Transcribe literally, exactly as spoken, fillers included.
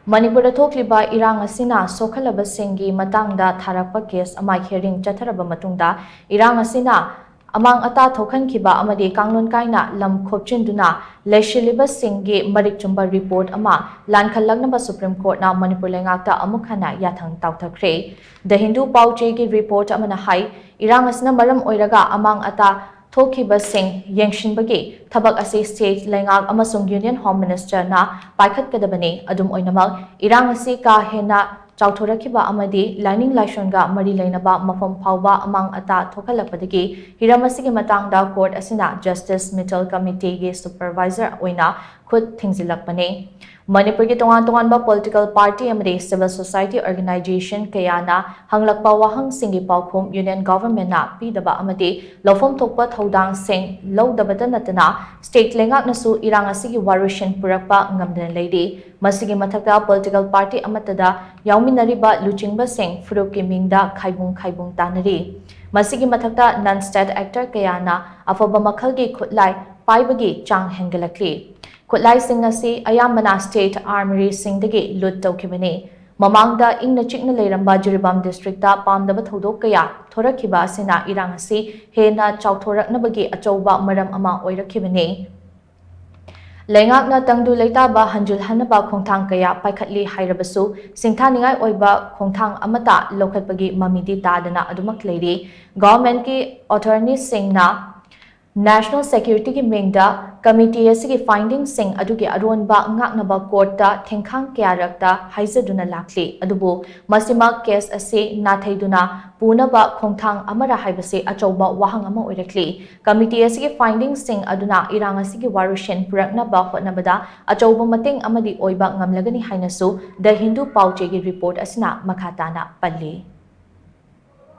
ꯃꯅꯤꯄꯨꯔꯗ ꯊꯣꯛꯂꯤꯕ ꯏꯔꯥꯡ ꯑꯁꯤꯅ ꯁꯣꯛꯍꯜꯂꯕꯁꯤꯡꯒꯤ ꯃꯇꯥꯡꯗ ꯊꯥꯔꯛꯄ ꯀꯦꯁ ꯑꯃ hearing ꯆꯠꯊꯔꯕ ꯃꯇꯨꯡꯗ, ꯏꯔꯥꯡ ꯑꯁꯤꯅ ꯑꯃꯥꯡ ꯑꯇꯥ ꯊꯣꯛꯍꯟꯈꯤꯕ ꯑꯃꯗꯤ ꯀꯥꯡꯂꯣꯟ ꯀꯥꯏꯅ ꯂꯝ ꯈꯣꯞꯆꯤꯟꯗꯨꯅ ꯂꯩꯁꯤꯜꯂꯤꯕꯁꯤꯡꯒꯤ ꯃꯔꯤꯛ ꯆꯨꯝꯕ ꯔꯤꯄꯣꯔꯠ ꯑꯃ ꯂꯥꯟꯈꯜꯂꯛꯅꯕ ꯁꯨꯄ꯭ꯔꯤꯝ ꯀꯣꯔꯠꯅ ꯃꯅꯤꯄꯨꯔ ꯂꯩꯉꯥꯛꯇ ꯑꯃꯨꯛ ꯍꯟꯅ ꯌꯥꯊꯪ ꯇꯥꯎꯊꯈ꯭ꯔꯦ꯫ ꯗ ꯍꯤꯟꯗꯨ ꯄꯥꯎꯆꯦꯒꯤ ꯔꯤꯄꯣꯔꯠ ꯑꯃꯅ ꯍꯥꯏ, ꯏꯔꯥꯡ ꯑꯁꯤꯅ ꯃꯔꯝ ꯑꯣꯏꯔꯒ ꯑꯃꯥꯡ ꯑꯇꯥ ꯊꯣꯛꯈꯤꯕꯁꯤꯡ ꯌꯦꯡꯁꯤꯟꯕꯒꯤ ꯊꯕꯛ ꯑꯁꯤ ꯁ꯭ꯇꯦꯠ ꯂꯩꯉꯥꯛ ꯑꯃꯁꯨꯡ ꯌꯨꯅꯤꯌꯟ ꯍꯣꯝ ꯃꯤꯅꯤꯁꯇꯔꯅ ꯄꯥꯏꯈꯠꯀꯗꯕꯅꯤ꯫ ꯑꯗꯨꯝ ꯑꯣꯏꯅꯃꯛ, ꯏꯔꯥꯡ ꯑꯁꯤ ꯀꯥ ꯍꯦꯟꯅ ꯆꯥꯎꯊꯣꯔꯛꯈꯤꯕ ꯑꯃꯗꯤ ꯂꯥꯏꯅꯤꯡ ꯂꯥꯏꯁꯣꯟꯒ ꯃꯔꯤ ꯂꯩꯅꯕ ꯃꯐꯝ ꯐꯥꯎꯕ ꯑꯃꯥꯡ ꯑꯇꯥ ꯊꯣꯛꯍꯜꯂꯛꯄꯗꯒꯤ ꯍꯤꯔꯝ ꯑꯁꯤꯒꯤ ꯃꯇꯥꯡꯗ ꯀꯣꯔꯠ ꯑꯁꯤꯅ ꯖꯁꯇꯤꯁ ꯃꯤꯆꯦꯜ ꯀꯃꯤꯇꯤꯒꯤ ꯁꯨꯄꯔꯚꯥꯏꯖꯔ ꯑꯣꯏꯅ ꯈꯨꯠ ꯊꯤꯡꯖꯤꯜꯂꯛꯄꯅꯤ꯫ ꯃꯅꯤꯄꯨꯔꯒꯤ ꯇꯣꯉꯥꯟ ꯇꯣꯉꯥꯟꯕ ꯄꯣꯂꯤꯇꯤꯀꯦꯜ ꯄꯥꯔꯇꯤ ꯑꯃꯗꯤ ꯁꯤꯚꯤꯜ ꯁꯣꯁꯥꯏꯇꯤ ꯑꯣꯔꯒꯅꯥꯏꯖꯦꯁꯟ ꯀꯌꯥꯅ ꯍꯪꯂꯛꯄ ꯋꯥꯍꯪꯁꯤꯡꯒꯤ ꯄꯥꯎꯈꯨꯝ ꯌꯨꯅꯤꯌꯟ ꯒꯚꯔꯟꯃꯦꯟꯠꯅ ꯄꯤꯗꯕ ꯑꯃꯗꯤ ꯂꯧꯐꯝ ꯊꯣꯛꯄ ꯊꯧꯗꯥꯡꯁꯤꯡ ꯂꯧꯗꯕꯇ ꯅꯠꯇꯅ ꯁ꯭ꯇꯦꯠ ꯂꯩꯉꯥꯛꯅꯁꯨ ꯏꯔꯥꯡ ꯑꯁꯤꯒꯤ ꯋꯥꯔꯣꯏꯁꯤꯟ ꯄꯨꯔꯛꯄ ꯉꯝꯗꯅ ꯂꯩꯔꯤ꯫ ꯃꯁꯤꯒꯤ ꯃꯊꯛꯇ ꯄꯣꯂꯤꯇꯤꯀꯦꯜ ꯄꯥꯔꯇꯤ ꯑꯃꯠꯇꯗ ꯌꯥꯎꯃꯤꯟꯅꯔꯤꯕ ꯂꯨꯆꯤꯡꯕꯁꯤꯡ ꯐꯨꯔꯨꯞꯀꯤ ꯃꯤꯡꯗ ꯈꯥꯏꯕꯨꯡ ꯈꯥꯏꯕꯨꯡ ꯇꯥꯅꯔꯤ꯫ ꯃꯁꯤꯒꯤ ꯃꯊꯛꯇ ꯅꯟ ꯁ꯭ꯇꯦꯠ ꯑꯦꯛꯇꯔ ꯀꯌꯥꯅ ꯑꯐꯕ ꯃꯈꯜꯒꯤ ꯈꯨꯠꯂꯥꯏ ꯄꯥꯏꯕꯒꯤ ꯆꯥꯡ ꯍꯦꯟꯒꯠꯂꯛꯂꯤ꯫ ꯈꯨꯠꯂꯥꯏꯁꯤꯡ ꯑꯁꯤ ꯑꯌꯥꯝꯕꯅ ꯁ꯭ꯇꯦꯠ ꯑꯥꯔꯃꯔꯤꯁꯤꯡꯗꯒꯤ ꯂꯨꯠ ꯇꯧꯈꯤꯕꯅꯤ꯫ ꯃꯃꯥꯡꯗ ꯏꯪꯅ ꯆꯤꯛꯅ ꯂꯩꯔꯝꯕ ꯖꯤꯔꯤꯕꯥꯝ ꯗꯤꯁꯇ꯭ꯔꯤꯛꯇ ꯄꯥꯝꯗꯕ ꯊꯧꯗꯣꯛ ꯀꯌꯥ ꯊꯣꯔꯛꯈꯤꯕ ꯑꯁꯤꯅ ꯏꯔꯥꯡ ꯑꯁꯤ ꯍꯦꯟꯅ ꯆꯥꯎꯊꯣꯔꯛꯅꯕꯒꯤ ꯑꯆꯧꯕ ꯃꯔꯝ ꯑꯃ ꯑꯣꯏꯔꯛꯈꯤꯕꯅꯤ꯫ ꯂꯩꯉꯥꯛꯅ ꯇꯪꯗꯨ ꯂꯩꯇꯥꯕ ꯍꯟꯖꯤꯜꯍꯟꯅꯕ ꯈꯣꯡꯊꯥꯡ ꯀꯌꯥ ꯄꯥꯏꯈꯠꯂꯤ ꯍꯥꯏꯔꯕꯁꯨ, ꯁꯤꯡꯊꯥꯅꯤꯡꯉꯥꯏ ꯑꯣꯏꯕ ꯈꯣꯡꯊꯥꯡ ꯑꯃꯠꯇ ꯂꯧꯈꯠꯄꯒꯤ ꯃꯃꯤꯗꯤ ꯇꯥꯗꯅ ꯑꯗꯨꯃꯛ ꯂꯩꯔꯤ꯫ ꯒꯚꯔꯟꯃꯦꯟꯠꯀꯤ ꯑꯦꯇꯣꯔꯅꯤꯁꯤꯡꯅ ꯅꯦꯁꯅꯦꯜ ꯁꯦꯀ꯭ꯌꯨꯔꯤꯇꯤꯒꯤ ꯃꯤꯡꯗ ꯀꯃꯤꯇꯤ ꯑꯁꯤꯒꯤ ꯐꯥꯏꯟꯗꯤꯡꯁꯤꯡ ꯑꯗꯨꯒꯤ ꯑꯔꯣꯟꯕ ꯉꯥꯛꯅꯕ ꯀꯣꯔꯠꯇ ꯊꯦꯡꯈꯥꯡ ꯀꯌꯥꯔꯛꯇ ꯍꯥꯏꯖꯗꯨꯅ ꯂꯥꯛꯂꯤ꯫ ꯑꯗꯨꯕꯨ ꯃꯁꯤꯃꯛ ꯀꯦꯁ ꯑꯁꯤ ꯅꯥꯊꯩꯗꯨꯅ ꯄꯨꯅꯕ ꯈꯣꯡꯊꯥꯡ ꯑꯃꯔ ꯍꯥꯏꯕꯁꯤ ꯑꯆꯧꯕ ꯋꯥꯍꯪ ꯑꯃ ꯑꯣꯏꯔꯛꯂꯤ꯫ ꯀꯃꯤꯇꯤ ꯑꯁꯤꯒꯤ ꯐꯥꯏꯟꯗꯤꯡꯁꯤꯡ ꯑꯗꯨꯅ ꯏꯔꯥꯡ ꯑꯁꯤꯒꯤ ꯋꯥꯔꯣꯏꯁꯤꯟ ꯄꯨꯔꯛꯅꯕ ꯍꯣꯠꯅꯕꯗ ꯑꯆꯧꯕ ꯃꯇꯦꯡ ꯑꯃꯗꯤ ꯑꯣꯏꯕ ꯉꯝꯂꯒꯅꯤ ꯍꯥꯏꯅꯁꯨ ꯗ ꯍꯤꯟꯗꯨ ꯄꯥꯎꯆꯦꯒꯤ ꯔꯤꯄꯣꯔꯠ ꯑꯁꯤꯅ ꯃꯈꯥ ꯇꯥꯅ ꯄꯜꯂꯤ꯫